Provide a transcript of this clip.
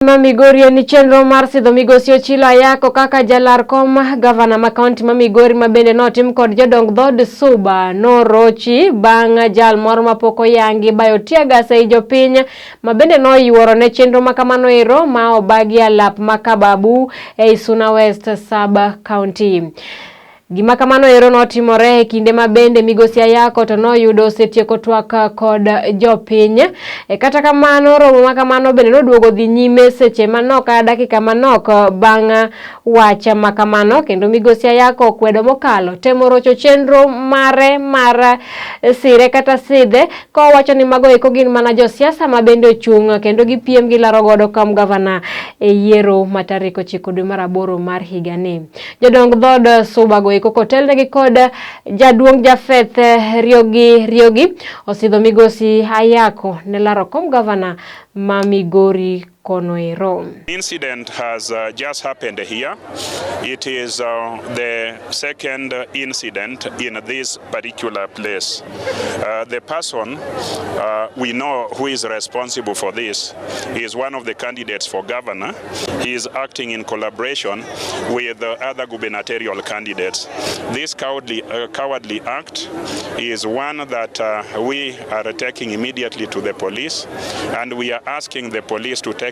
Ma Migori en chenro mar sidho migosi Ochilo Ayako kaka jalar kom gavana ma kaunti ma Migori ma bende notim kod jodong dhood Suba norochi bang' jal moro mapok oyangi bayo teargas ei jopiny ma bende noyuoro ne chenro ma kamano ero ma obagi alap ma Kababu ei Suna West sub county. Gima kamano ero notimore e kinde ma bende migosi Ayako to noyudo osetieko twak kod jopiny. E kata kamano romo ma kamano bende noduogo dhi nyime seche manok kata dakika manok bang' wach ma kamano kendo migosi Ayako okwedo mokalo temo rocho chenro mare mar sire kata sidhe kowacho ni mago eko gin mana josiasa ma bende ochung' kendo gipiem gilaro godo kom gavana e yiero ma tarik 9 dwe mar aboro mar higani. Jodong dhood Suba go eko kotelnegi kod jaduong' Jafeth Riogi Riogi osidho migosi Ayako ne laro kom gavana ma Migori kono ero. Incident has just happened here. It is the second incident in this particular place. The person we know who is responsible for this is one of the candidates for governor. He is acting in collaboration with the other gubernatorial candidates. This cowardly act is one that we are taking immediately to the police, and we are asking the police to take